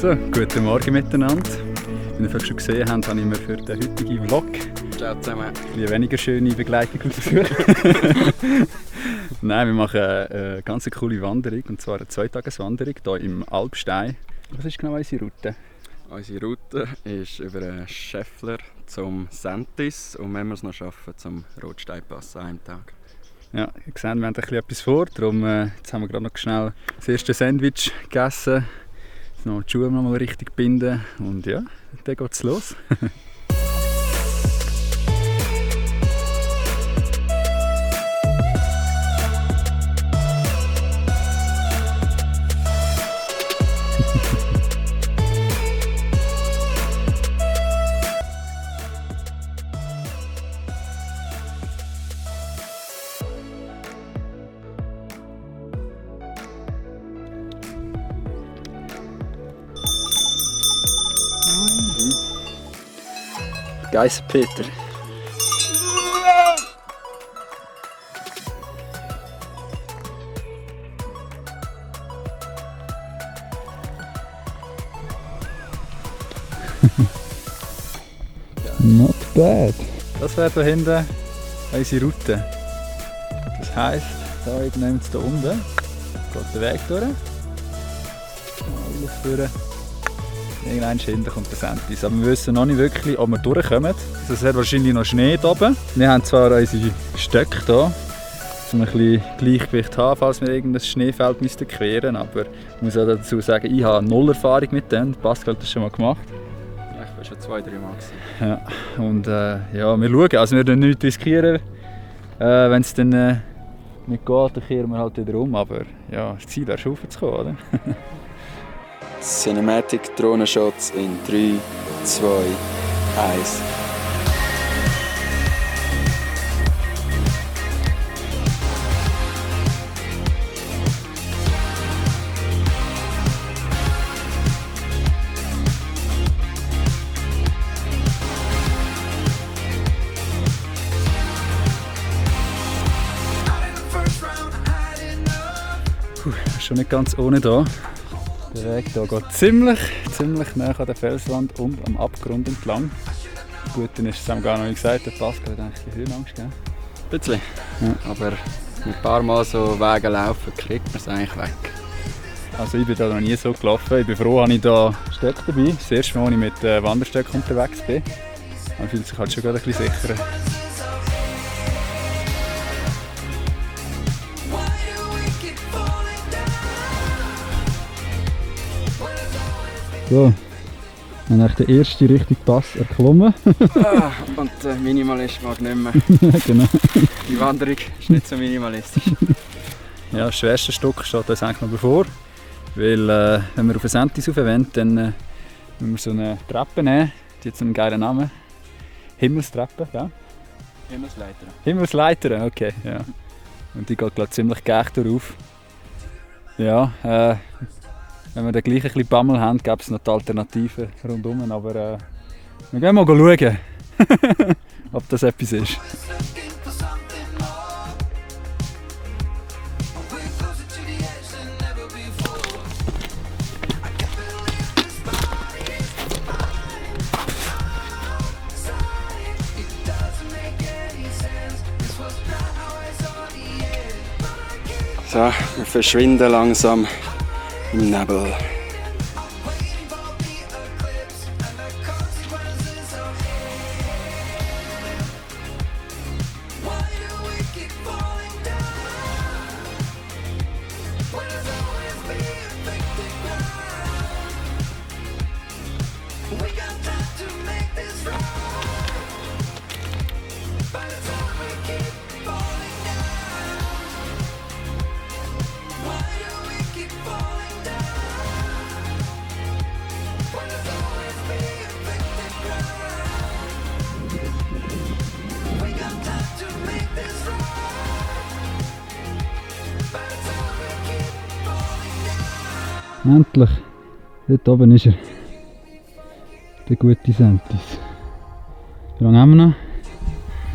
Also, guten Morgen miteinander. Wie ihr schon gesehen habt, habe ich mir für den heutigen Vlog eine weniger schöne Begleitung ausgesucht. Nein, wir machen eine ganz coole Wanderung, und zwar eine 2-Tages-Wanderung hier im Alpstein. Was ist genau unsere Route? Unsere Route ist über den Scheffler zum Sentis und wenn wir es noch schaffen, zum Rotsteinpass an einem Tag. Ja, ihr seht, wir haben etwas vor, darum jetzt haben wir gerade noch schnell das erste Sandwich gegessen. Jetzt noch die Schuhe noch mal richtig binden und ja, dann geht's los. Geissenpeter. Not bad. Das wäre hier hinten unsere Route. Das heisst, da irgendwann da unten geht der Weg durch. Alles durch. Irgendwann hinten kommt der Sentis. Aber wir wissen noch nicht wirklich, ob wir durchkommen. Es hat wahrscheinlich noch Schnee hier oben. Wir haben zwar unsere Stöcke hier, um ein bisschen Gleichgewicht zu haben, falls wir irgendein Schneefeld queren müssten. Aber ich muss auch dazu sagen, ich habe null Erfahrung mit dem. Pascal hat das schon mal gemacht. Ja, ich war schon 2-3 Mal. Ja, und ja, wir schauen. Also wir werden nichts riskieren. Wenn es dann nicht geht, dann kehren wir halt wieder um. Aber ja, das Ziel wäre schon raufzukommen, oder? Cinematic Drohnenshots in 3, 2, 1. Schon nicht ganz ohne da. Der Weg hier geht ziemlich nah an der Felswand und am Abgrund entlang. Gut, dann ist es am gar noch nicht gesagt, der Pascal hat eigentlich Höhenangst, gell? Ein bisschen. Ja. Aber ein paar Mal so Wege laufen, kriegt man es eigentlich weg. Also ich bin da noch nie so gelaufen. Ich bin froh, dass ich da Stöcke dabei. Das erste Mal, als ich mit Wanderstöcken unterwegs bin. Man fühlt sich halt schon gerade ein bisschen sicherer. So, wir haben den ersten richtigen Pass erklommen. Und der Minimalist mag nicht mehr. Ja, genau. Die Wanderung ist nicht so minimalistisch. Ja, das schwerste Stück steht uns eigentlich noch bevor. Weil wenn wir auf den Sentis rauf wollen, dann müssen wir so eine Treppe nehmen. Die hat so einen geilen Namen. Himmelstreppe, ja? Himmelsleiter. Himmelsleiter, okay. Ja. Und die geht, glaube ich, ziemlich geächt darauf. Ja, wenn wir dann gleich ein bisschen Bammel haben, gäbe es noch die Alternativen rundherum. Aber wir gehen mal schauen, ob das etwas ist. So, wir verschwinden langsam im Nebel. Endlich! Dort oben ist er. Der gute Sentis. Wie lange haben wir noch?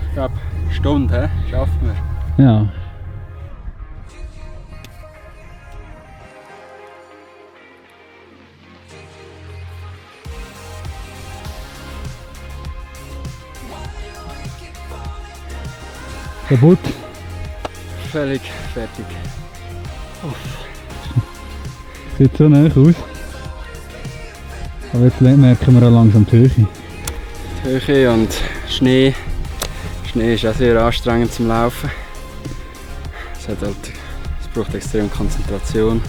Ich glaube, eine Stunde, schaffen wir. Ja. Kaputt. Völlig fertig. Sieht so nah aus. Aber jetzt merken wir auch langsam die Höhe. Die Höhe und Schnee. Schnee ist auch sehr anstrengend zum Laufen. Es braucht extrem Konzentration.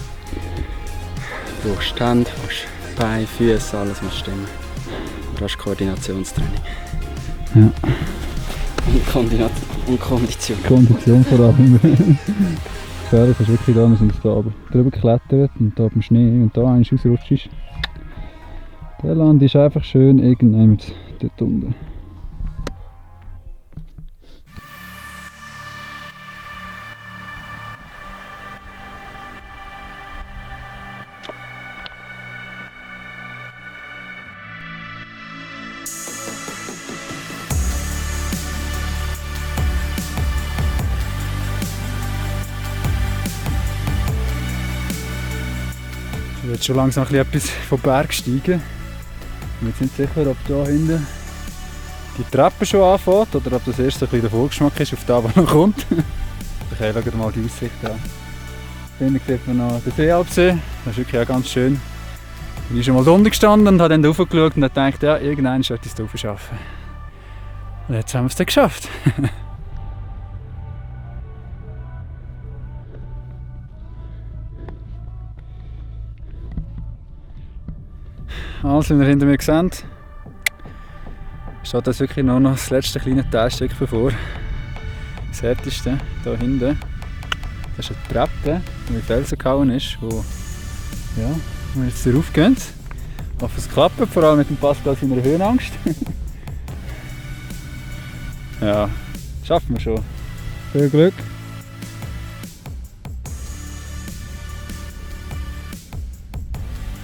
Du brauchst die Hände, du brauchst Beine, Füße, alles muss stimmen. Du hast Koordinationstraining. Ja. Und Kondition. Kondition vor allem. Gefährlich ist wirklich da, wir sind da aber drüber geklettert und da beim Schnee und da eins ausrutscht. Der Land ist einfach schön irgendwann dort unten. Ich will schon langsam etwas vom Berg steigen. Ich bin jetzt nicht sicher, ob da hinten die Treppe schon anfängt oder ob das erst ein bisschen der Vorgeschmack ist auf das, was noch kommt. Ich schaue mal die Aussicht an. Hinten sieht man noch den Seealpsee. Das ist wirklich auch ganz schön. Ich bin schon mal unten gestanden und habe dann raufgeschaut und gedacht, ja, irgendwann sollte ich es rauf schaffen. Und jetzt haben wir es dann geschafft. Also, wie ihr hinter mir seht, steht das wirklich nur noch das letzte kleine Teilstück bevor. Das härteste hier hinten. Das ist eine Treppe, die in Felsen gehauen ist, wo wir jetzt darauf gehen. Ich hoffe, es klappt, vor allem mit dem Pascal seiner Höhenangst. Ja, das schaffen wir schon. Viel Glück!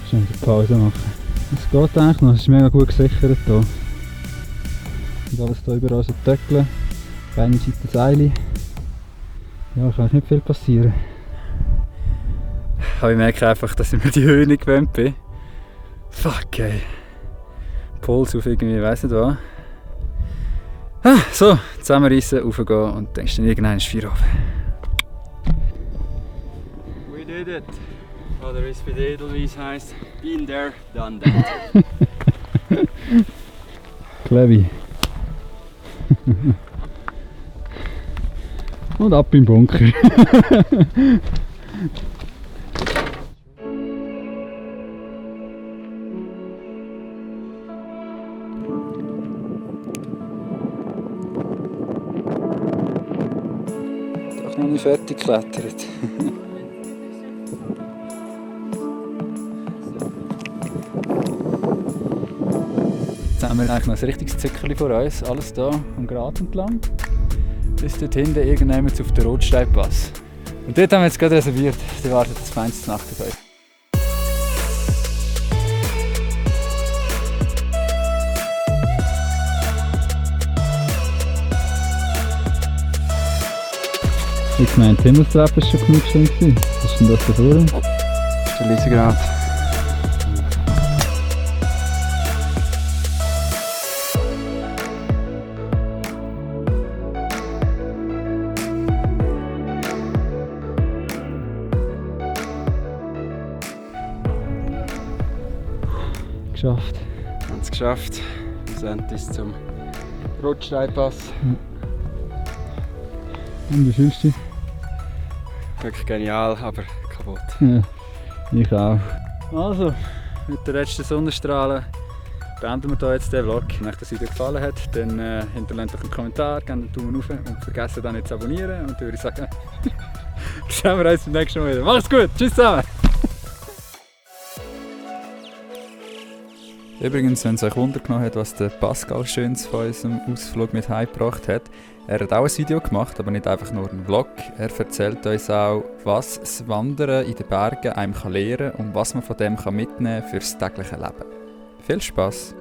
Schon eine Pause machen. Es geht eigentlich noch, es ist mega gut gesichert hier. Und alles hier überall so Töckeln, auf einer Seite Seile. Ja, kann nicht viel passieren. Aber ich merke einfach, dass ich mir die Höhe nicht gewöhnt bin. Fuck ey. Puls auf irgendwie, ich weiss nicht was. So, zusammenreissen, raufgehen und denkst dann irgendwann ist 4 Uhr. We did it! Oder wie es bei Edelweiss heisst, been there, done that. Clevi. Und ab im Bunker. Doch noch nicht fertig geklettert. Jetzt haben wir eigentlich noch ein richtiges Zückerli vor uns, alles hier am Grat entlang. Bis dort hinten irgendwann auf den Rotsteinpass. Und dort haben wir jetzt gerade reserviert, die wartet das feinste Nacht auf euch. Ich meine, die Himmelstreppe war schon genug schön. Was ist denn das da vorne? Das ist der Liesegrad. Geschafft. Wir haben es geschafft. Wir sind bis zum Rotsteinpass. Und wie fühlst du dich? Wirklich genial, aber kaputt. Ja, ich auch. Also, mit den letzten Sonnenstrahlen beenden wir hier jetzt den Vlog. Wenn euch das Video gefallen hat, dann hinterlasst doch einen Kommentar, gebt einen Daumen hoch und vergesst dann nicht zu abonnieren. Und dann würde ich sagen, sehen wir uns beim nächsten Mal wieder. Macht's gut, tschüss zusammen! Übrigens, wenn es euch Wunder genommen hat, was der Pascal Schöns von unserem Ausflug mit heimgebracht hat, er hat auch ein Video gemacht, aber nicht einfach nur einen Vlog. Er erzählt uns auch, was das Wandern in den Bergen einem lehren kann und was man von dem mitnehmen kann fürs tägliche Leben. Viel Spass!